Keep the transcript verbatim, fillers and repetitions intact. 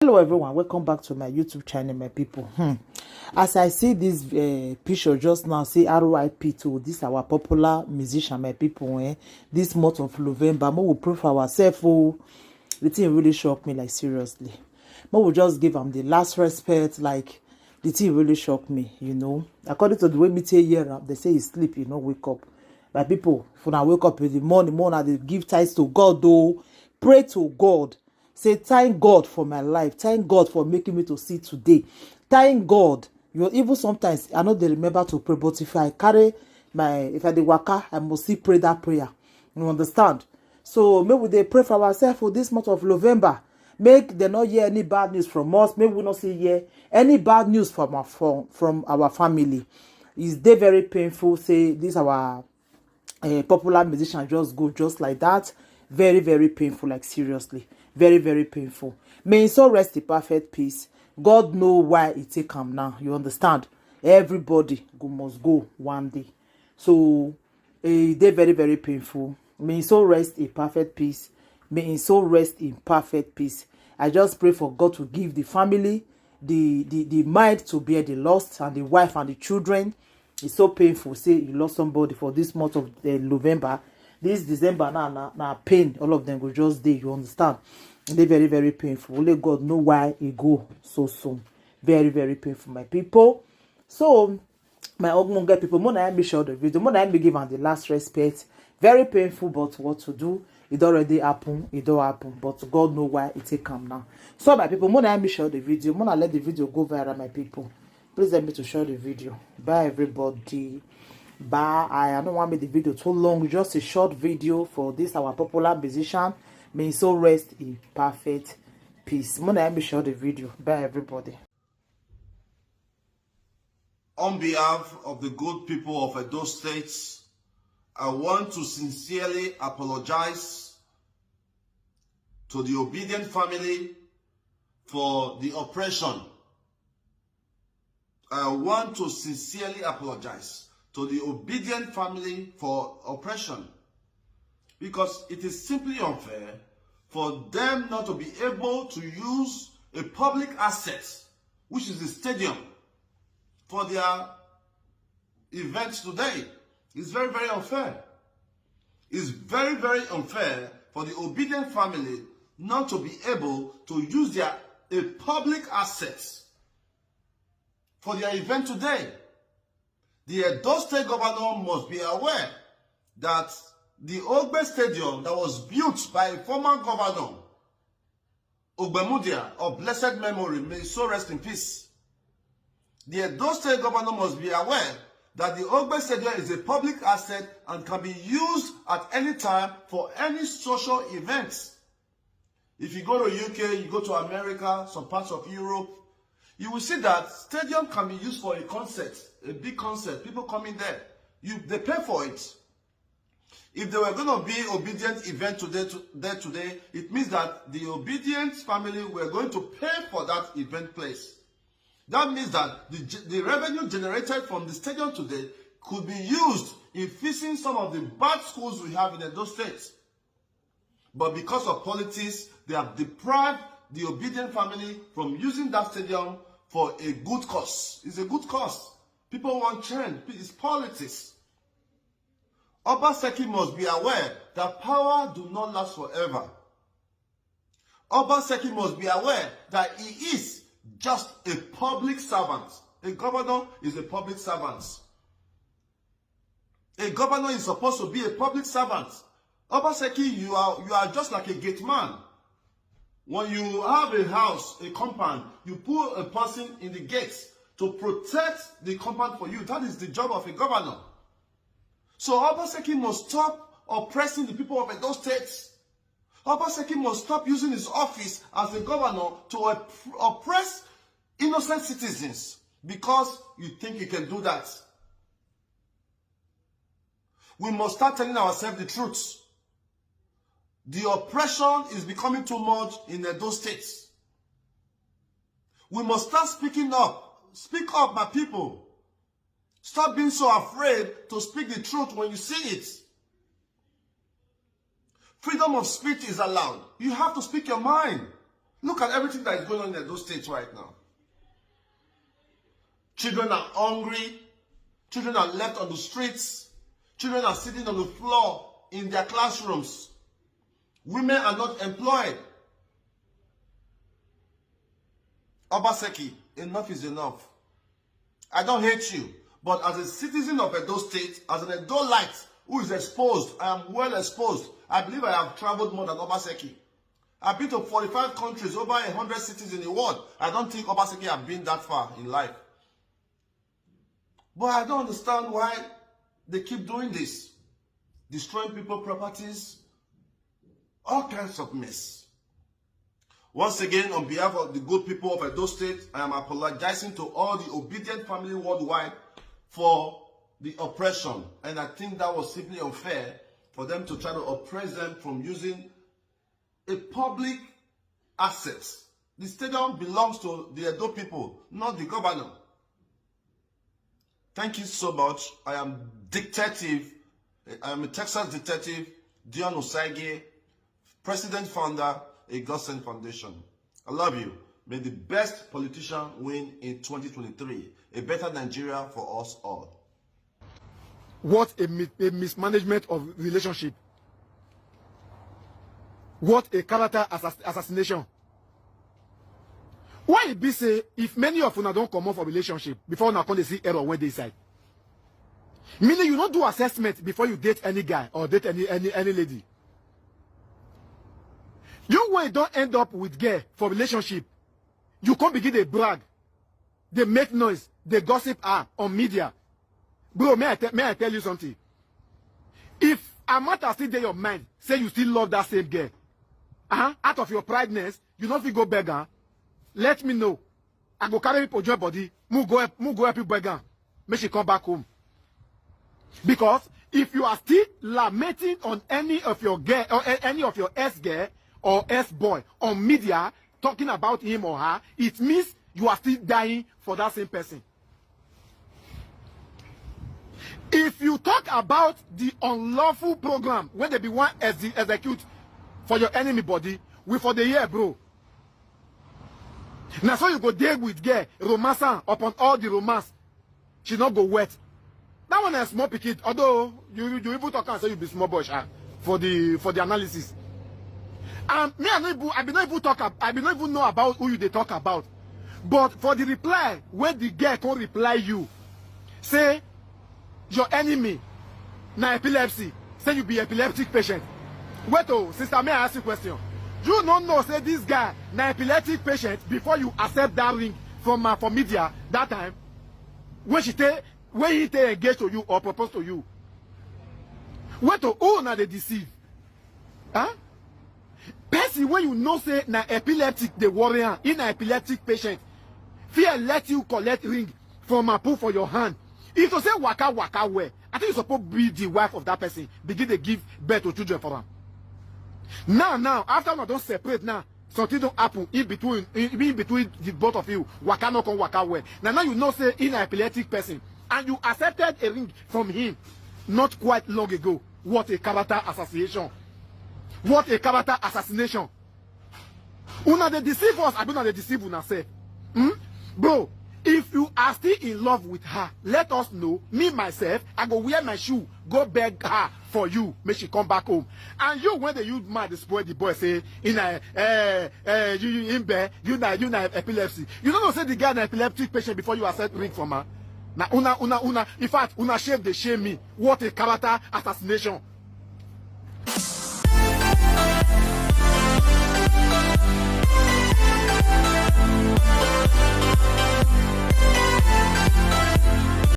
Hello everyone, welcome back to my YouTube channel, my people. Hmm. As I see this uh, picture just now, say R I P to this our popular musician, my people. Eh? This month of November, we will pray for ourselves. Oh, the thing really shocked me, like, seriously. We will just give him the last respect, like, the thing really shocked me, you know. According to the way me take hear am, they say he sleep, he no wake up. My people, if una wake up in the morning, more una dey give thanks to God, though. Pray to God. Say, "Thank God for my life. Thank God for making me to see today. Thank God." You know, even sometimes I no dey remember to pray, but if I carry my, if I dey waka, I must still pray that prayer. You understand? So make we dey pray for ourselves for this month of November. Make dem no hear any bad news from us. Make we no see hear any bad news from our, from, from our family. It's dey very painful. Say this our uh, popular musician just go just like that. Very, very painful, like, seriously. Very, very painful. May his soul rest in perfect peace. God know why he take am now. You understand? Everybody go must go one day. So, eh, e dey very, very painful. May his soul rest in perfect peace. May his soul rest in perfect peace. I just pray for God to give the family the, the, the mind to bear the loss, and the wife and the children. It's so painful. Say you lost somebody for this month of uh, November. This December now, na, na pain. All of them go just dey. You understand? E dey very, very painful. Only God know why he go so soon. Very, very painful, my people. So, my ogbonge people, more na me share the video, more na me give am the last respect. Very painful, but what to do? It already happen. It don't happen. But God know why it take am now. So, my people, more na me share the video, more na let the video go viral, my people. Please help me to share the video. Bye, everybody. Bye. I, I don't want make the video too long. Just a short video for this our popular musician. May his soul rest in perfect peace. More na me share the video. Bye, everybody. On behalf of the good people of Edo State, I want to sincerely apologize to the Obedient family for the oppression. I want to sincerely apologize to the Obedient family for oppression, because it is simply unfair for them not to be able to use a public asset, which is the stadium, for their event today. It's very, very unfair. It's very, very unfair for the Obedient family not to be able to use their a public asset for their event today. The Edo State governor must be aware that the Ogbe Stadium that was built by a former governor, Ogbemudia, of blessed memory, may his soul rest in peace. The Edo State governor must be aware that the Ogbe Stadium is a public asset and can be used at any time for any social events. If you go to U K, you go to America, some parts of Europe, you will see that stadium can be used for a concert, a big concert, people coming there. You, they pay for it. If there were going to be Obedient event today, to, there today, it means that the Obedient family were going to pay for that event place. That means that the, ge- the revenue generated from the stadium today could be used in fixing some of the bad schools we have in Edo State. But because of politics, they have deprived the Obedient family from using that stadium for a good cause. It's a good cause. People want change. It's politics. Obaseki must be aware that power do not last forever. Obaseki must be aware that he is just a public servant. A governor is a public servant. A governor is supposed to be a public servant. Obaseki, you are, you are just like a gate man. When you have a house, a compound, you put a person in the gate to protect the compound for you. That is the job of a governor. So Obaseki must stop oppressing the people of Edo State. Obaseki must stop using his office as a governor to opp- oppress innocent citizens because you think you can do that. We must start telling ourselves the truth. The oppression is becoming too much in Edo State. We must start speaking up. Speak up, my people. Stop being so afraid to speak the truth when you see it. Freedom of speech is allowed. You have to speak your mind. Look at everything that is going on in those states right now. Children are hungry. Children are left on the streets. Children are sitting on the floor in their classrooms. Women are not employed. Obaseki, enough is enough. I don't hate you, but as a citizen of Edo State, as an Edo light who is exposed, I am well exposed. I believe I have traveled more than Obaseki. I've been to forty-five countries, over a hundred cities in the world. I don't think Obaseki have been that far in life. But I don't understand why they keep doing this, destroying people properties, all kinds of mess. Once again, on behalf of the good people of Edo State, I am apologizing to all the obedient family worldwide for the oppression. And I think that was simply unfair for them to try to oppress them from using a public asset. The stadium belongs to the Edo people, not the governor. Thank you so much. I am detective. I am a Texas detective, Dion Osagie, president founder, a Godsend Foundation. I love you. May the best politician win in twenty twenty-three. A better Nigeria for us all. What a, mi- a mismanagement of relationship. What a character assass- assassination. Why e be say if many of una don comot for relationship before una come dey see error wey dey inside? Meaning you no do assessment before you date any guy or date any any any lady. You wey don end up with girl for relationship, you come begin dey brag, dey make noise, dey gossip her on media. Bro, may I, te- may I tell you something? If Amata still dey your mind, say you still love that same girl, uh-huh, out of your prideness, you no fit go beg her. Let me know. I go carry people join body. Mu go help, mu go help you beg her. Make she come back home. Because if you are still lamenting on any of your girl or a- any of your ex girl or ex boy on media talking about him or her, it means you are still dying for that same person. If you talk about the unlawful program when they be one ex- execute for your enemy body, we for the year, bro. Now so you go there with girl, romance am upon all the romance. She not go wet. That one is small pikin. Although you you even talk and say you be small boy sha, for the for the analysis. And me I no even I be not even talk ab- I be not even know about who you they talk about. But for the reply, when the girl can reply you, say your enemy na epilepsy, say you be epileptic patient. Wait oh, sister, may I ask you a question? You no know say this guy na epileptic patient before you accept that ring from uh, for media that time when she take when he take engage to you or propose to you. Wait oh, who na dey deceive? Huh? Person wey you know say na epileptic dey worry am, he na epileptic patient. Fear let you collect ring from am put for your hand. If to say waka waka well, I think you suppose be the wife of that person, begin dey give birth to children for am. Now now after una don separate now, something don happen in between in, in between the both of you, waka no come waka well. Na now you know say he na epileptic person and you accepted a ring from him not quite long ago. What a character assassination. What a character assassination. Una dey deceive us, abi una dey deceive una sef? Hmm? Bro, if you are still in love with her, let us know. Me myself, I go wear my shoe, go beg her for you, make she come back home. And you when the youth man dey spoil the boy say in a eh eh you you in bed, you na you na epilepsy. You don't know say the guy na epileptic patient before you accept ring from her. Na una una una in fact una shame dey shame me. What a character assassination.